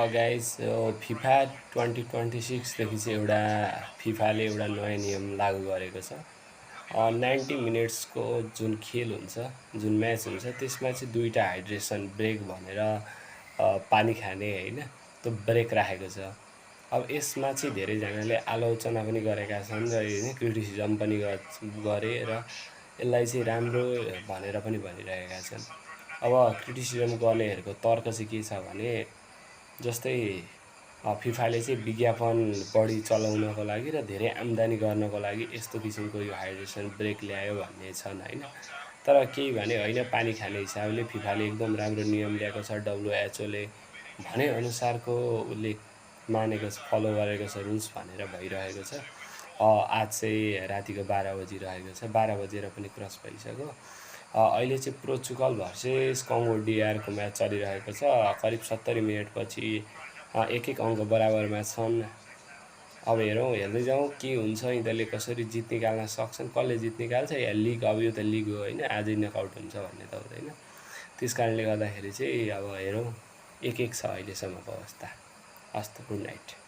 Guys FIFA 2026 देखि चाहिँ फिफाले एउटा नयाँ नियम लागू गरेको छ। 90 मिनट्सको जुन खेल हुन्छ, जुन म्याच हुन्छ, त्यसमा चाहिँ दुईवटा हाइड्रेसन ब्रेक भनेर पानी खाने होइन, त्यो ब्रेक राखेको छ। अब यसमा चाहिँ धेरैजनाले आलोचना पनि गरेका छन् र होइन क्रिटिसिजम पनि गरे र यसलाई चाहिँ राम्रो भनेर पनि भनिरहेका छन्। अब क्रिटिसिजम गर्नेहरूको तर्क चाहिँ के छ भने जस्तै फिफाले चाहिँ विज्ञापन बढी चलाउनको लागि र धेरै आम्दानी गर्नको लागि यस्तो किसिमको यो हाइड्रेसन ब्रेक ल्यायो भन्ने छन् होइन। तर केही भने होइन, पानी खाने हिसाबले फिफाले एकदम राम्रो नियम ल्याएको छ। WHO ले भनेअनुसारको उसले मानेको छ, फलो गरेको छ रुल्स भनेर भइरहेको छ। आज चाहिँ रातिको 12 बजिरहेको छ, 12 बजेर पनि क्रस भइसक्यो। अहिले चाहिँ पोर्चुगल भर्सेस कङ्गो DR को म्याच चलिरहेको छ। करिब 70 मिनटपछि एक अङ्क बराबरमा छन्। अब हेर्दै जाउँ के हुन्छ, यिनीहरूले कसरी जित निकाल्न सक्छन्, कसले जित निकाल्छ या लिग। अब यो त लिग हो होइन, आजै नकआउट हुन्छ भन्ने त हुँदैन। त्यस कारणले गर्दाखेरि चाहिँ अब हेरौँ, 1-1 छ अहिलेसम्मको अवस्था। हस् त, गुड नाइट।